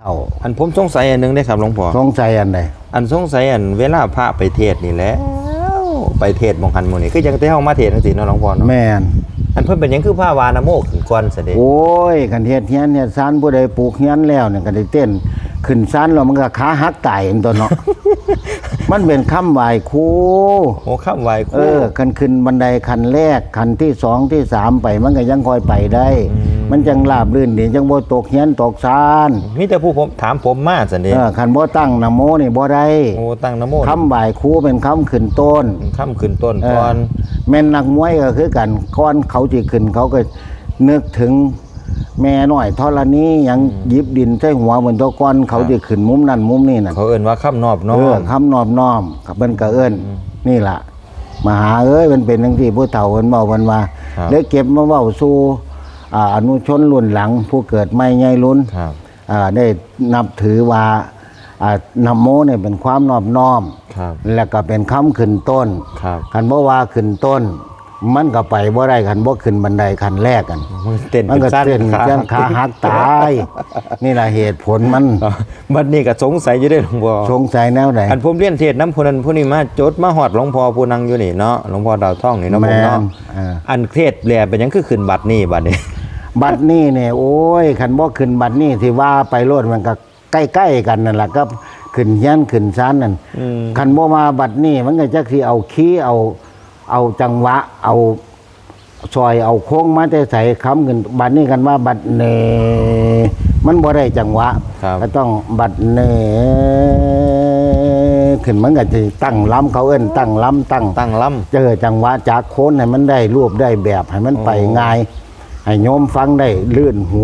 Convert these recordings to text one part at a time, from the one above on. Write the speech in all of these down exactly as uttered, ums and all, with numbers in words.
เอา อันผมสงสัยอันหนึ่งเด้ครับหลวงพ่อ สงสัยอันใด อันสงสัยอันเวลาพระไปเทศน์นี่แหละ ไปเทศน์หม่องหั้นหม่องนี่ คือจั่งแต่เฮามาเทศน์จั่งซี้เนาะหลวงพ่อเนาะ แม่น อันเพิ่นเป็นหยังคือพาว่านะโมขึ้นก่อนซะเด้ โอ้ย คันเฮ็ดเฮือนเฮ็ดซาน ผู้ใดปลูกเฮือนแล้วเนี่ยก็ได้เต้น ขึ้นซานแล้วมันก็ขาหักตายอันตัวเนาะ มันเป็นคำไหว้ครู โอ้ คำไหว้ครู เออ คันขึ้นบันไดขั้นแรก ขั้นที่สองที่สามไป มันก็ยังค่อยไปได้ อืม มันจั่งราบรื่นดี จั่งบ่ตกเฮือนตกซาน มีแต่ผู้ผม ถามผมมาซั่นเด้ เออ คันบ่ตั้งนะโมนี่บ่ได้ โอ้ ตั้งนะโม คำไหว้ครูเป็นคำขึ้นต้น เป็นคำขึ้นต้น เออ ก่อน แม่นนักมวยก็คือกัน ก่อนเขาสิขึ้น เขาก็นึกถึงแม่น้อยธรณี หยัง อืม หยิบดินใส่หัวเหมือนตัวก่อน เขา ครับ สิขึ้นมุมนั่นมุมนี่น่ะ เขาเอิ้นว่าคำนอบน้อม เออ คำนอบน้อม เพิ่นก็เอิ้น อืม นี่ล่ะ มหาเอ้ย มันเป็นจั่งซี้ ผู้เฒ่าเพิ่นเว้า เพิ่นว่า ครับ เลยเก็บมาเว้าสู่ อ่า อนุชนรุ่นหลัง ผู้เกิดใหม่ใหญ่รุ่น ครับ อ่า ได้นับถือว่า อ่า นะโมเนี่ยเป็นความนอบน้อม ครับ และก็เป็นคำขึ้นต้น ครับ คันบ่ว่าขึ้นต้น มันก็ไปบ่ได้ คันบ่ขึ้นบันไดขั้นแรกกัน มันเต้น มันก็ เป็นสั้น เต้น ขา เต้นขาหักตาย นี่ล่ะเหตุผลมัน บัดนี้ก็สงสัยอยู่เด้หลวงพ่อ สงสัยแนวใด อันผมเรียนเทศน์นำผู้นั้นผู้นี้มา จดมาฮอดหลวงพ่อผู้นั่งอยู่นี่เนาะ หลวงพ่อดาวทองนี่เนาะผมเนาะ แม่น อ่า อันเทศน์แหล่เป็นหยังคือขึ้นบัดนี้บัดนี้ บัดนี้เนี่ย โอ้ย คันบ่ขึ้นบัดนี้สิว่าไปโลด มันก็ใกล้ๆกันนั่นล่ะ กับขึ้นเฮือนขึ้นซานนั่น อืม คันบ่มาบัดนี้มันก็จักสิเอาคีย์ เอา เอาจังหวะ เอาซอยเอาโค้งมาแต่ไส คำขึ้น บัดนี้กันว่าบัดเน มันบ่ได้จังหวะ ครับ ก็ต้องบัดเน ขึ้น มันก็สิตั้งลำ เขาเอิ้นตั้งลำ ตั้ง ตั้งลำ เจอจังหวะจากโค้งให้มันได้รูปได้แบบ ให้มันไป โอ้ ง่าย ให้โยมฟังได้ลื่นหู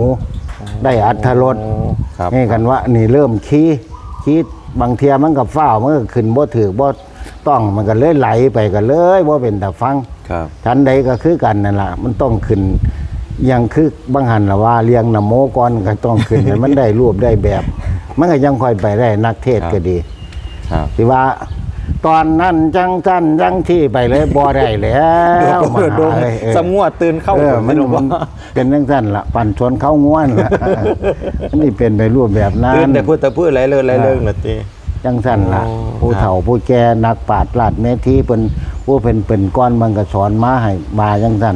ได้อรรถรส โอ้ ครับ นี่กันว่านี่เริ่มคีย์ คีย์ บางเทื่อมันก็ฟ้าว มันก็ขึ้นบ่ถืกบ่ต้อง มันก็เลยไหลไป ก็เลยบ่เป็นตาฟัง ครับ ฉันใดก็คือกันนั่นล่ะ มันต้องขึ้น อย่างคือบางหันล่ะว่าเรียงนะโมก่อน ก็ต้องขึ้นให้มันได้รูปได้แบบ มันก็ยังค่อยไปได้ นักเทศน์ ครับ ก็ดี ครับ สิว่า ตอนนั้นจั่งซั่นจั่งซี้ไปเลย บ่ได้แล้ว โดด มหา โดด เอ้ย เออ สำงวดตื่นเข้า เออ ผม มัน ไม่รู้ว่า มันเป็นจั่งซั่นล่ะ ปั่นชวนเข้าง่วนล่ะ มันสิเป็นไปรูปแบบนั้น ตื่นแต่พูดแต่พูดหลายเรื่องหลายเรื่อง อ่า น่ะติ จั่งซั่นล่ะ โอ้ ผู้เฒ่า ครับ ผู้แก่ นักปราชญ์ราชเมธีเพิ่น ผู้เพิ่นเป็นก่อนมันก็สอนมาให้ว่าจั่งซั่น